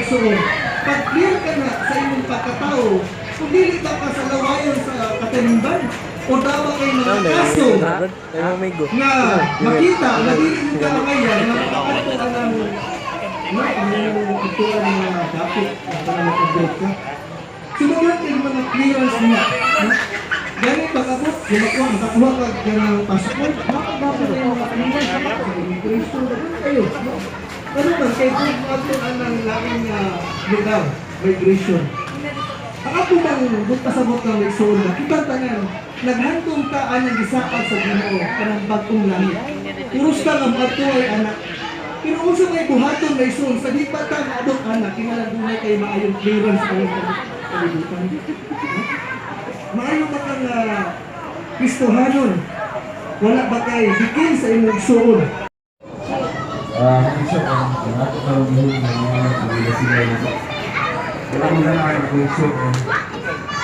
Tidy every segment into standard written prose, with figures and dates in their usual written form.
igsuon? Pag clear ka na sa imong pagkatao, kung dili ba ka sa lawayon sa katanimban, o dawa kay mga kaso nga makita nga dili mo kaangayan nga makakadto ka ng, no, ang imong ituan nga dapit ang kanang mag ka. Sunod kay mga clearance niya, no? Gani pag-abot, kung makuha, makakuha ka ng passport, makabasa na yung mga clearance sa immigration, daghan kayo, no? Ano man, kay kung ato anang laing lugar, migration. Ang ako bang pasabot ng igsoon na, kitang tanan, naghandom ta anang gisaad sa Ginoo kanang bag-ong langit. Puros ka nga moadto ay anak. Pero unsa may buhaton na igsoon sa di pa ta maabot anak, kinahanglan dunay kay maayong clearance ang kalibutan. Maayo ba kang Kristohanon? Wala ba kay bikin sa imong igsoon? Isa ko, ang ato karon yung mga pagila sila nito. Wala mo na ang igsoon.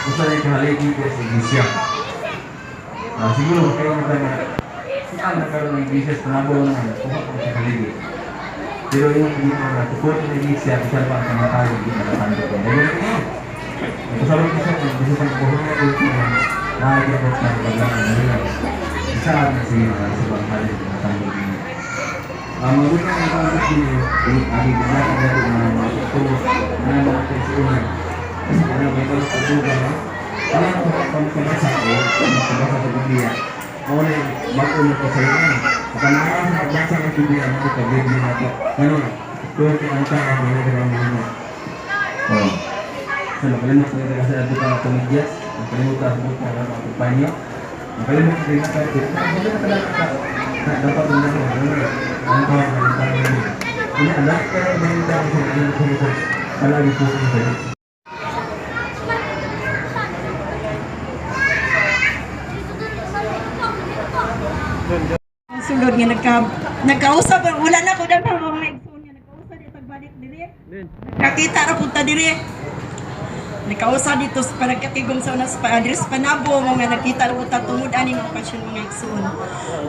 Usa ni kahaligi ko sa iglesia. Siguro kayo na na saan na karon ng iglesia sa Panabo na kuha ko sa haligi. Pero yung hindi mo na tukod ng iglesia, bisan pa ang kamatayon, hindi na nakando ko. Dahil ko, nagpasabot ko siya kung gusto kong buhon na ko maaari ko sa paglangan nila. Isa na siya sa panghaligi na nakando niyo. Ang mga butang ng pangkat din yung aming ginagawa ng mga ito na mga kaisunan. Ano, may balot sa duga, no? Ano ang pagkabasa ko, pagkabasa sa Biblia, mao na yung bago na ko sa iyo. Sa sa pagbasa ng Biblia, mo ka Biblia na to. Ano, kung ang tao ang mga mga. Oh. So, nakalimot ko yung kasi ato ka komedyas, nakalimot ka sa mga mga kumpanya, nakalimot ko yung ka, nakalimot ka lang ka, na dapat mo na ano, ang tao ang tao mo. Ini anak ka mga tao sa ano ko palagi po ko sa. Sulod nga nagkausap, wala na ko dahil mga igsoon nga nagkausap dito pagbalik diri. Nakita ra punta diri. Nagkausap dito sa panagkatigom sa una sa address Panabo mo nga nakita ra punta tungod ani nga okasyon, mga igsoon.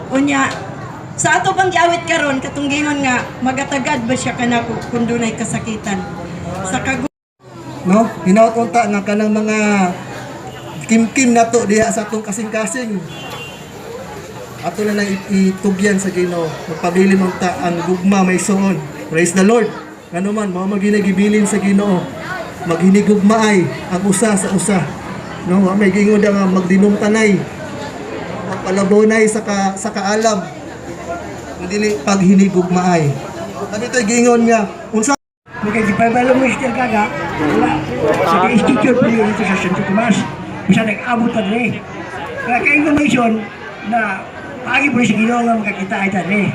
Unya sa ato bang giawit karon katong gingon nga magatagad ba siya kanako kung dunay kasakitan. Sa kag No? Hinaut unta nga kanang mga kimkim nato diha sa atong kasing-kasing. Ato na lang itugyan sa Ginoo. Magpabilin unta ang gugma may suon. Praise the Lord. Ngano man mao maginagibilin sa Ginoo. Maghinigugmaay ang usa sa usa. No, wa may gingon nga magdinumtanay. Magpalabonay sa kaalam. Dili paghinigugmaay. Ano ito gingon nga unsa Nakikipabalo mo siya kaga, wala. Sa institute po yun dito sa Santo Tomas. Bisa nag-abot pa rin. Kaya kay information na paagi po sa Ginoo nga makakita ay tani.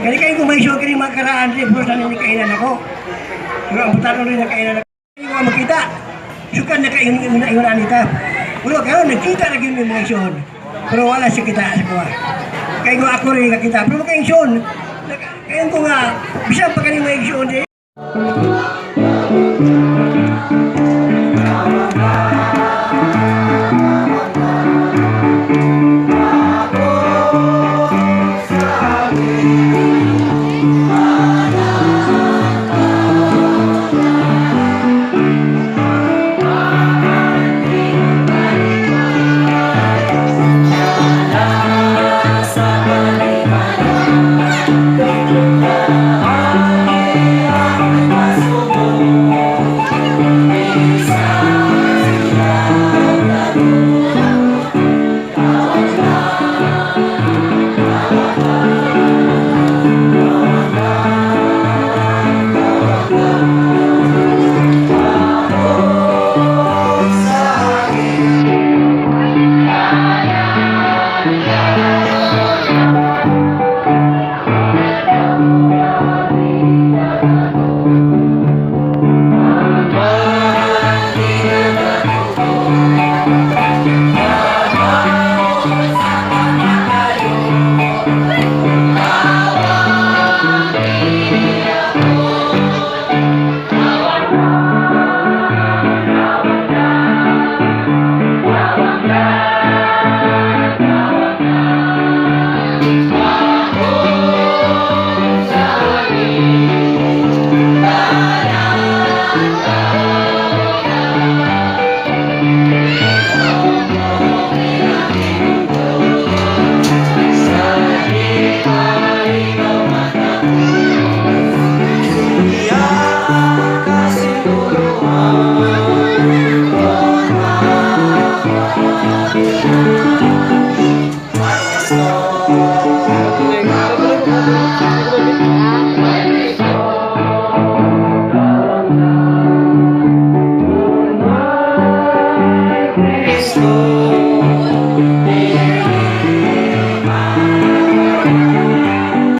Kaya kay information kini mga karaan rin po sa nakainan ako. Pero ang butano rin nakainan ako. Hindi ko makita. Sukan na kayo yung ingon anita. Pero karon nagkita na gyud mga isyon. Pero wala siya kita sa kuha. Kaya ko ako rin nakita. Pero kay isyon, kaya ko nga, bisan pa kaning mga isyon, di.